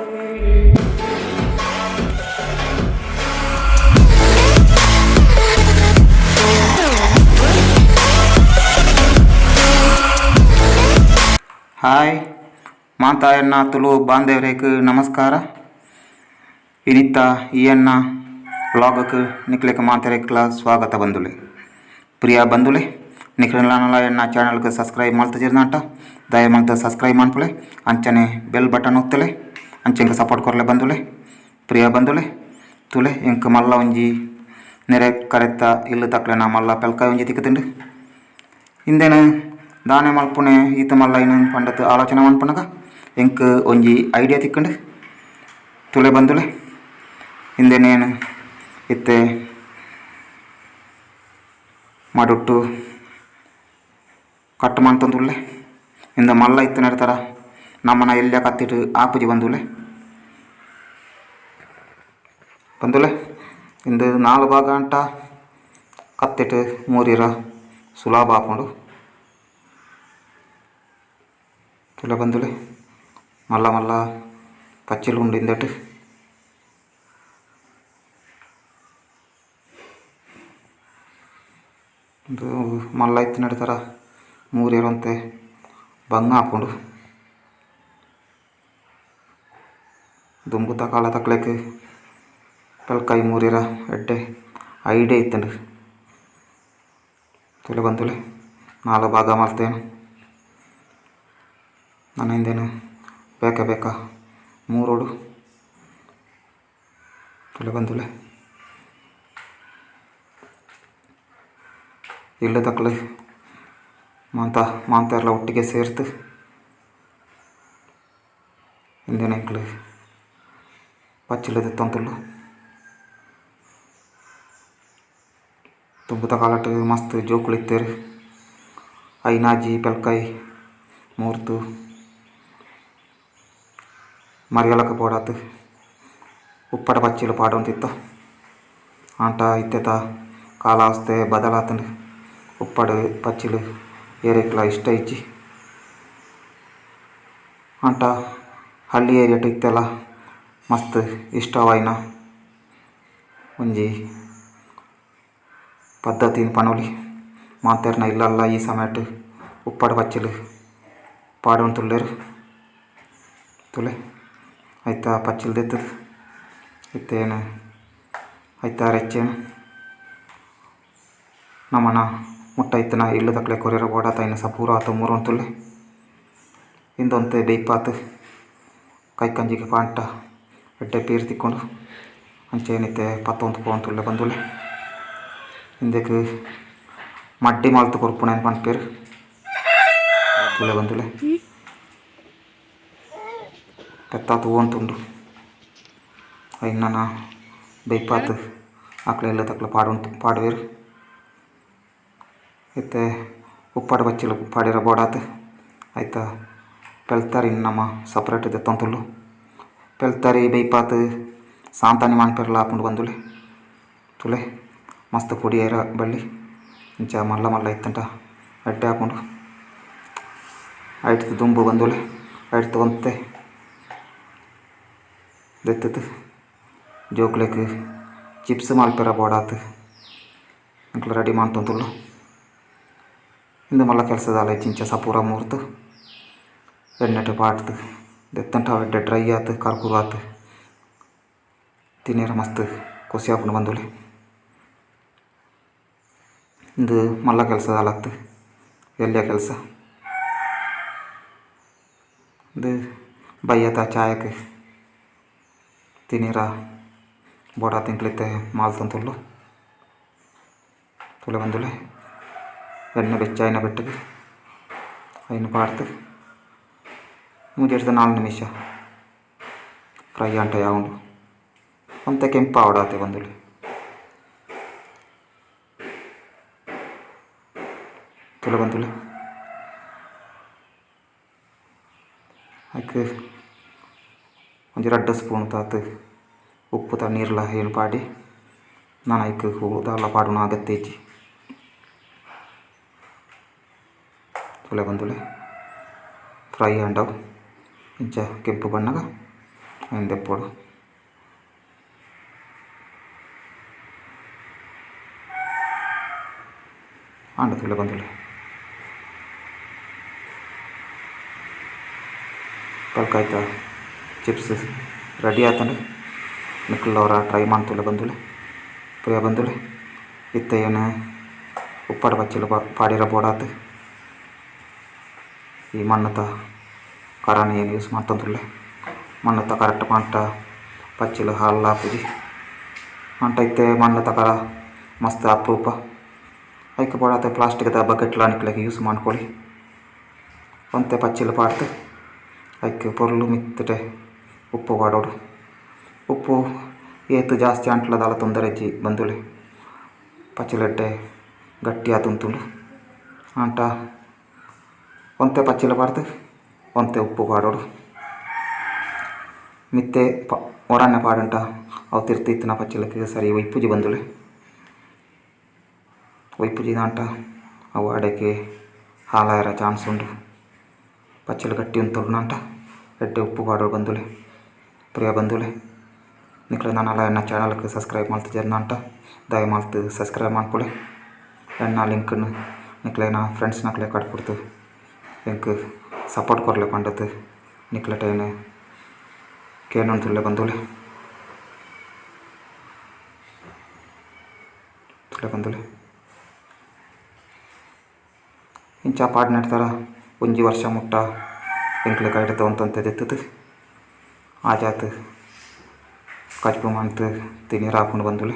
Hi ಮಾತಾಯಣ್ಣ Tulu ಬಾಂಧವರೇಕ್ ನಮಸ್ಕಾರ. ಇನಿತ್ತ ಈ ಅಣ್ಣ ವ್ಲಾಗಕ್ಕೆ ನಿಕ್ಲೆಕ್ ಮಾತೆರೆಗ್ಲ ಸ್ವಾಗತ ಬಂದುಲೆ. ಪ್ರಿಯ ಬಂದುಲೆ, ನಿಕ್ಲೆನ್ಲ ಎನ್ನ ಚಾನಲ್ಗೆ ಸಬ್ಸ್ಕ್ರೈಬ್ ಮಲ್ತಜಿರ್ನಾಟ ದಯ ಮಲ್ತ್ ಸಬ್ಸ್ಕ್ರೈಬ್ ಮನ್ಪುಲೆ, ಅಂಚನೆ ಬೆಲ್ ಬಟನ್ ಒತ್ತುಲೆ, ಅಂಚೆಂಕ್ ಸಪೋರ್ಟ್ ಕೊರ್ಲೆ ಬಂದುಲೆ. ಪ್ರಿಯ ಬಂದುಲೆ, ತುಲೆ ಎಂಕ್ ಮಲ್ಲ ಒಂಜಿ ನೆರೆ ಕರೆತ್ತ ಇಲ್ಲು ತಕ್ಲೆನ ಮಲ್ಲ ಪೆಲ್ಕಾಯಿ ಒಂಜಿ ತಿಕ್ಕುದುಂಡು. ಇಂದೆನ್ ದಾನೆ ಮಲ್ಪುನೆ ಈತ ಮಲ್ಲ ಇನ್ ಪಂಡತ್ ಆಲೋಚನೆ ಮನ್ಪುನಗ ಎಂಕ್ ಒಂಜಿ ಐಡಿಯಾ ತಿಕ್ಕುಂಡು. ತುಲೆ ಬಂದುಲೆ, ಇಂದೆನೇನು ಇತ್ತೆ ಮಡುಟ್ಟು ಕಟ್ ಮಂತೊಂದುಲ್ಲೆ. ಇಂದ ಮಲ್ಲ ಇತ್ತಿನ ತರ ನಮ್ಮನ ಎಲ್ಯ ಕತ್ತಿಟ್ ಆಪುಜಿ ಬಂದುಲೆ. ಬಂದುಲೆ ಇಂದು 4 ಭಾಗ ಅಂಟ ಕತ್ತಿಟ್ ಮೂರಿರ ಸುಲಭ ಆಪುಂಡು. ತುಲೆ ಬಂದುಲೆ, ಮಲ್ಲ ಮಲ್ಲ ಪಚ್ಚಿಲು ಉಂಡು ಇಂದೆಟ್. ಇಂದು ಮಲ್ಲ ಇತ್ತಿನ ತರ ಮೂರಿರಂತೆ ಬಂಗ ಆಪುಂಡು. ದುಂಬುತ ಕಾಲ ತಕ್ಲೆಗ್ ಪೆಲ್ಕಾಯಿ ಮೂರಿರ ಎಡ್ಡೆ ಐಡಿಯಾ ಇತ್ತುಂಡು. ತುಲೆ ಬಂದುಲೆ, 4 ಭಾಗ ಮಲ್ತೇನೆ. ನನ ಇಂದೆನು ಬೇಕ ಬೇಕ ಮೂರೋಡು. ತುಲೆ ಬಂದುಲೆ, ಇಲ್ಲು ತಕ್ಲು ಮಾಂತ ಮಾಂತೆರ್ಲ ಒಟ್ಟಿಗೆ ಸೇರ್ತು ಇಂದೆನ ಎಂಕ್ಲು ಪಚ್ಚಿಲು ದೆತ್ತೊಂದುಲ್ಲು. ದುಂಬುದ ಕಾಲಟ್ ಮಸ್ತ್ ಜೋಕುಲು ಇತ್ತೆರ್. ಐನಾಜಿ ಪೆಲ್ಕಾಯಿ ಮೂರ್ತು ಮರಿಯಲಕ ಪೋಡಾತ್ ಉಪ್ಪಡ ಪಚ್ಚಿಲು ಪಾಡೊಂದಿತ್ತ. ಆಂಟ ಇತ್ತೆತ ಕಾಲಾವಸ್ಥೆ ಬದಲಾತುಂಡು. ಉಪ್ಪಡು ಪಚ್ಚಿಲು ಏರೆಗ್ಲ ಇಷ್ಟ ಇಜ್ಜಿ. ಆಂಟ ಹಳ್ಳಿ ಏರಿಯಾಟ್ ಇತ್ತೆಲ ಮಸ್ತ್ ಇಷ್ಟವಾಯಿನ ಒಂಜಿ ಪದ್ಧತಿ ಪನೊಲಿ. ಮಾತೆರ್ನ ಇಲ್ಲಲ್ಲ ಈ ಸಮಯಟ್ ಉಪ್ಪಡ ಪಚ್ಚಿಲು ಪಾಡೊಂದುಲ್ಲೆರ್. ತುಲೆ ಐತ ಪಚ್ಚಿಲು ದೆತ್ತುದು ಇತ್ತೇನು ಐತ ರೆಚ್ಚೇನು ನಮನ ಮುಟ್ಟ ಇತ್ತಿನ ಇಲ್ಲು ತಕ್ಲೆ ಕೊರಿಯರ ಬೋಡಾತ ಐನ ಸಪೂರ ಆತ ಮೂರೊಂತುಲ್ಲೆ. ಇಂದೊಂತೆ ಬೇಯ್ಪಾತ್ ಕೈಕಂಜಿಗೆ ಪಾಂಟ ಎಡ್ಡೆ ಪೀರ್ ತಿಕ್ಕೊಂಡು ಅಂಚೇನಿತ್ತೆ ಪತ್ತೊಂದು ಪೋವೊಂದುಲ್ಲೆ ಬಂದುಲ್ಲೆ. ಇಂದೆಕ್ ಮಡ್ಡಿ ಮಲ್ತ್ ಕೊರ್ಪುನೆ ಪನ್ಪೆರ್. ತುಲೆ ಬಂದುಲೆ, ಪೆತ್ತ ತೂವೊಂತುಂಡು. ಐನ್ ನನ ಬೇಯ್ಪಾತ್ ಅಕ್ಲೆ ಇಲ್ಲ್ ತಕ್ಲೆ ಪಾಡುವೆರ್. ಇತ್ತೆ ಉಪ್ಪಡ್ ಬಚ್ಚಿಲು ಪಾಡ್ಯೆರೆ ಬೋಡಾತ್ ಐತ ಪೆಲ್ತರಿನ್ ನಮ ಸಪರೇಟ್ ದೆತ್ತೊಂದುಲ್ಲು. ಪೆಲ್ತರಿ ಬೇಯ್ಪಾತ್ ಸಾಂತಾನಿ ಮನ್ಪೆರೆಲ ಆಪುಂಡು ಬಂದುಲೆ. ತುಲೆ ಮಸ್ತ್ ಪೊಡಿ ಏರ ಬಳ್ಳಿ ಇಂಚ ಮಲ್ಲ ಮಲ್ಲ ಇತ್ತುಂಡ ಎಡ್ಡೆ ಆಪುಂಡು. ಐಟ್ ದುಂಬು ಬಂದುಲೆ ಐಟ್ ಒಂತೆ ದೆತ್ತುದು ಜೋಕ್ಲೆಗ್ ಚಿಪ್ಸ್ ಮಲ್ಪೆರೆ ಬೋಡಾತ್ ಎಂಕ್ಲ ರೆಡಿ ಮಂತೊಂದುಲ್ಲು. ಇಂದು ಮಲ್ಲ ಕೆಲಸ ದಾಲ ಇಜ್ಜಿ. ಇಂಚ ಸಪೂರ ಮೂರ್ತು ಎಣ್ಣೆಟ್ ಪಾಡ್ದ್ ದೆತ್ತುಂಡ ಅವು ಎಡ್ಡೆ ಡ್ರೈ ಆತ್ ಕರ್ಕುರು ಆತ್ ತಿನಿಯೆರೆ ಮಸ್ತ್ ಖುಷಿ ಆಪುಂಡು ಬಂದುಲೆ. ಇಂದು ಮಲ್ಲ ಕೆಲಸ ದಾಲ ಅತ್ತ್, ಎಲ್ಯ ಕೆಲಸ. ಇಂದು ಬಯ್ಯದ ಚಾಯಕ್ ತಿನಿಯೆರೆ ಬೋಡಾತ್ ಎಂಕ್ಲ ಇತ್ತೆ ಮಲ್ತೊಂದುಲ್ಲು. ತೂಲೆ ಬಂದುಲೆ, ಎಣ್ಣೆ ಬೆಚ್ಚ ಆಯಿನ ಬೆಟ್ಟಗ್ ಐನ್ ಪಾಡ್ದ್ ಮೂಜೆಡ್ದ್ 4 ನಿಮಿಷ ಫ್ರೈ ಆಂಟ ಯಾವುಂಡು. ಒಂತೆ ಕೆಂಪು ಆವೊಡಾತೆ ಬಂದುಲೆ. ತೂಲೆ ಬಂದುಲೆ, ಐಕ್ ಒಂಜಿ 2 ಸ್ಪೂನ್ ತಾತ್ ಉಪ್ಪುದ ನೀರ್ಲ ಏನ್ ಪಾಡಿ ನನ ಐಕ್ ದಾಲ ಪಾಡುನ ಅಗತ್ಯ ಇಜ್ಜಿ. ತೂಲೆ ಬಂದುಲೆ, ಫ್ರೈ ಆಂಡವು ಇಂಚ ಕೆಂಪು ಬಣ್ಣಗ ಐನ್ ದೆಪ್ಪೊಡು. ಆಂಡ ತೂಲೆ ಬಂದುಲೆ ಪಲ್ಕಾಯ್ತ ಚಿಪ್ಸ್ ರೆಡಿ ಆತಂಡು. ನಿಕ್ಕುಲ್ಲವರ ಟ್ರೈ ಮಾಡ್ತುಲೆ ಬಂದುಲೆ. ಪ್ರಿಯ ಬಂದುಲೆ ಇತ್ತೆ ಏನು ಉಪ್ಪಾಡ ಬಚ್ಚಲು ಪಾಡಿರ ಬೋಡಾತು ಈ ಮಣ್ಣತ ಕರಾನ ಏನು ಯೂಸ್ ಮಾಡ್ತಂದುಲ್ಲೆ. ಮಣ್ಣತ ಕರೆಕ್ಟ್ ಪಾಂಟ ಪಚ್ಚಿಲು ಹಾಲು ಆಪುಜಿ ಅಂಟ ಇತ್ತೆ ಮಣ್ಣತ ಕರ ಮಸ್ತ್ ಅಪರೂಪ. ಐಕ್ ಬೋಡಾತ ಪ್ಲಾಸ್ಟಿಕ್ದ ಬಕೆಟ್ಲ ನಿಕ್ಲೆಗ್ ಯೂಸ್ ಮಾಡ್ಕೊಳ್ಳಿ. ಒಂತೆ ಪಚ್ಚಿಲು ಪಾಡ್ದು ಐಕ್ ಪೊರ್ಲು ಮಿತ್ತುಡೆ ಉಪ್ಪು ಪಾಡೋಡು. ಉಪ್ಪು ಏತ್ ಜಾಸ್ತಿ ಆಂಟಲ ದಾಲ ತೊಂದರೆ ಇಜ್ಜಿ ಬಂದುಲೆ. ಪಚ್ಚಿಲೆಡ್ಡೆ ಗಟ್ಟಿ ಆತುಂತುಂಡು. ಆಂಟ ಒಂತೆ ಪಚ್ಚಿಲು ಪಾಡ್ದು ಒಂತೆ ಉಪ್ಪು ಪಾಡೋಡು. ಮಿತ್ತೆ ಒರನೆ ಪಾಡುಂಟ ಅವು ತಿರ್ತು ಇತ್ತಿನ ಪಚ್ಚಿಲಕ್ಕೆ ಸರಿ ಒಯ್ಪುಜಿ ಬಂದುಲೆ. ಒಯ್ಪುಜಿ ದಾಂಟ ಅವು ಅಡೆಗೆ ಹಾಲಾಯರ ಚಾನ್ಸ್ ಉಂಡು. ಪಚ್ಚಿಲು ಗಟ್ಟಿ ಉಂತುಂಡು ಎಡ್ಡೆ ಉಪ್ಪು ಪಾಡೋಡು ಬಂದುಲೆ. ಪ್ರಿಯ ಬಂದುಲೆ ನಿಕ್ಲೆ ನನಲ ಎನ್ನ ಚಾನಲ್ಗೆ ಸಬ್ಸ್ಕ್ರೈಬ್ ಮಲ್ತಿಜೆರ್ನಾಂಟ ದಯ ಮಲ್ತ್ ಸಬ್ಸ್ಕ್ರೈಬ್ ಮನ್ಪುಲೆ. ಎನ್ನ ಲಿಂಕ್ನ್ ನಿಕ್ಲೆನ ಫ್ರೆಂಡ್ಸ್ನಕ್ಲೆ ಕಟ್ಬಿಡ್ತು ಎಂಕ್ ಸಪೋರ್ಟ್ ಕೊರ್ಲೆ ಪಂಡತ್ ನಿಕ್ಲೆ ಟೈನ್ ಕೇನೊಂದುಲ್ಲೆ ಬಂದುಲೆ. ತುಲೆ ಬಂದುಲೆ ಇಂಚ ಪಾಡ್ನೆಡ್ತಾರ ಒಂಜಿ ವರ್ಷ ಮುಟ್ಟ ಎಂಕ್ಲೆ ಕೈಟ್ ಒಂತೊಂತೆ ದೆತ್ತುದು ಆಜಾತ್ ಕಜ್ಪು ಮಂತ್ ತಿನಿಯರ ಆಪುಂಡು ಬಂದುಲೆ.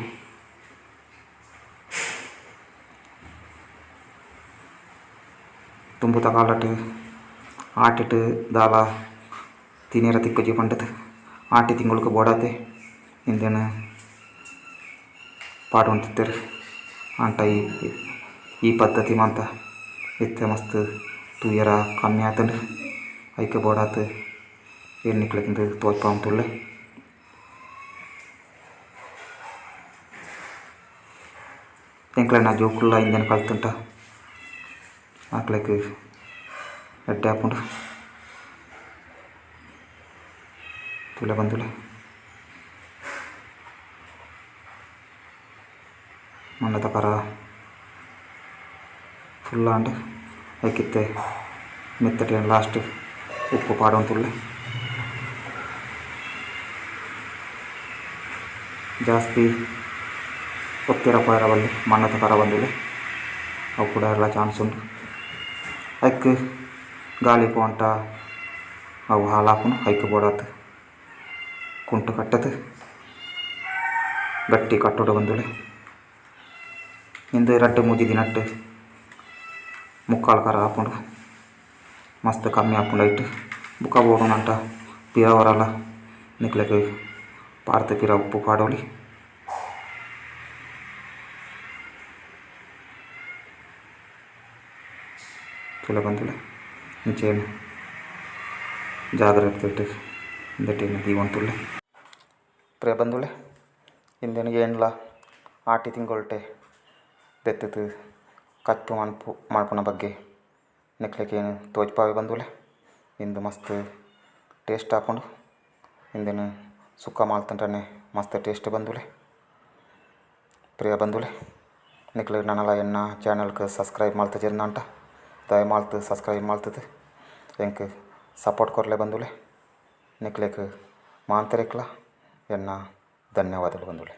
ದುಂಬುದ ಕಾಲಟ್ ಆಟಿಟ್ ದಾಲ ತಿನಿಯರ ತಿಕ್ಕುಜಿ ಪಂಡತ್ ಆಟಿ ತಿಂಗೊಲುಗು ಬೋಡಾತೆ ಇಂದೆನ್ ಪಾಡೊಂದಿತ್ತೆರ್. ಆಂಟ ಈ ಪದ್ಧತಿ ಮಾತ ಇತ್ತೆ ಮಸ್ತ್ ತೂಯರ ಕಮ್ಮಿ ಆತುಂಡು. ಐಕ್ ಬೋಡಾತ್ ಏನ್ ನಿಕ್ಲೆಗ್ ತೋಜ್ಪಾವೊಂದುಲ್ಲೆ. ಎಂಕ್ಲೆನ ಜೋಕುಲ್ಲ ಇಂದೆನ್ ಕಲ್ತುಂಟ ಅಕ್ಲೆಗ್ ಎಡ್ಡೆ ಆಪುಂಡು. ತೂಲೆ ಬಂದುಲೆ ಮಣ್ಣದ ಕರ ಫುಲ್ ಆಂಡ್ ಐಕಿತ್ತೆ ಮಿತ್ತಟೆ ಲಾಸ್ಟ್ ಉಪ್ಪು ಪಾಡೊಂದುಲ್ಲೆ. ಜಾಸ್ತಿ ಒತ್ತಿರ ಪೋಯರ ಬಲ್ಲಿ ಮಣ್ಣದ ಕರ ಬಂದುಲೆ ಅವು ಕೂಡ ಎಲ್ಲ ಚಾನ್ಸ್ ಉಂಡು. ಐಕ್ ಗಾಳಿ ಪೋಂಟ ಅವು ಹಾಲಾಪುಂಡು. ಐಕ್ ಬೋಡಾತ್ ಕುಂಟು ಕಟ್ಟದು ಗಟ್ಟಿ ಕಟ್ಟೋಡು ಬಂದುಲೆ. ಇಂದು ರಡ್ಡ್ ಮೂಜಿ ದಿನಟ್ ಮುಕ್ಕಾಲು ಕರ ಆಪುಂಡು. ಮಸ್ತ್ ಕಮ್ಮಿ ಆಪುಂಡು ಐಟ್. ಬೊಕ ಬೋಡುನಂಟ ಪಿರ ಒರಲ ನಿಕ್ಲೆಗ್ ಪಾಡ್ದ್ ಪಿರ ಉಪ್ಪು ಪಾಡೊಲಿ. ತೂಲೆ ಬಂದುಲೆ ಇಂಚೆನೆ ಜಾಗ್ರತೆ ಇಂದೆಟ್ ದೀವೊಂದುಲ್ಲೆ. ಪ್ರಿಯ ಬಂಧುಲೆ ಇಂದೆನ್ ಏನ್ಲ ಆಟಿ ತಿಂಗೊಲ್ಟೆ ದೆತ್ತುದು ಕಜ್ಪು ಮನ್ಪುನ ಬಗ್ಗೆ ನಿಕ್ಲೆಗ್ ಏನ್ ತೋಜ್ಪಾವೆ ಬಂಧುಲೆ. ಇಂದು ಮಸ್ತ್ ಟೇಸ್ಟ್ ಆಪುಂಡು. ಇಂದೆನ್ ಸುಕ್ಕ ಮಲ್ತುಂಡನೆ ಮಸ್ತ್ ಟೇಸ್ಟ್ ಬಂಧುಲೆ. ಪ್ರಿಯ ಬಂಧುಲೆ ನಿಕ್ಲೆಗ್ ನನಲ ಎನ್ನ ಚಾನಲ್ಗ್ ಸಬ್ಸ್ಕ್ರೈಬ್ ಮಲ್ತಿಜೆರ್ನಾಂಟ ದಯ ಮಲ್ತ್ ಸಬ್ಸ್ಕ್ರೈಬ್ ಮಲ್ತುದು ಎಂಕ್ ಸಪೋರ್ಟ್ ಕೊರ್ಲೆ ಬಂಧುಲೆ. ನಿಕ್ಲೆಗ್ ಮಾಂತೆರೆಗ್ಲ ಎನ್ನ ಧನ್ಯವಾದಗಳು ಬಂಧುಲೆ.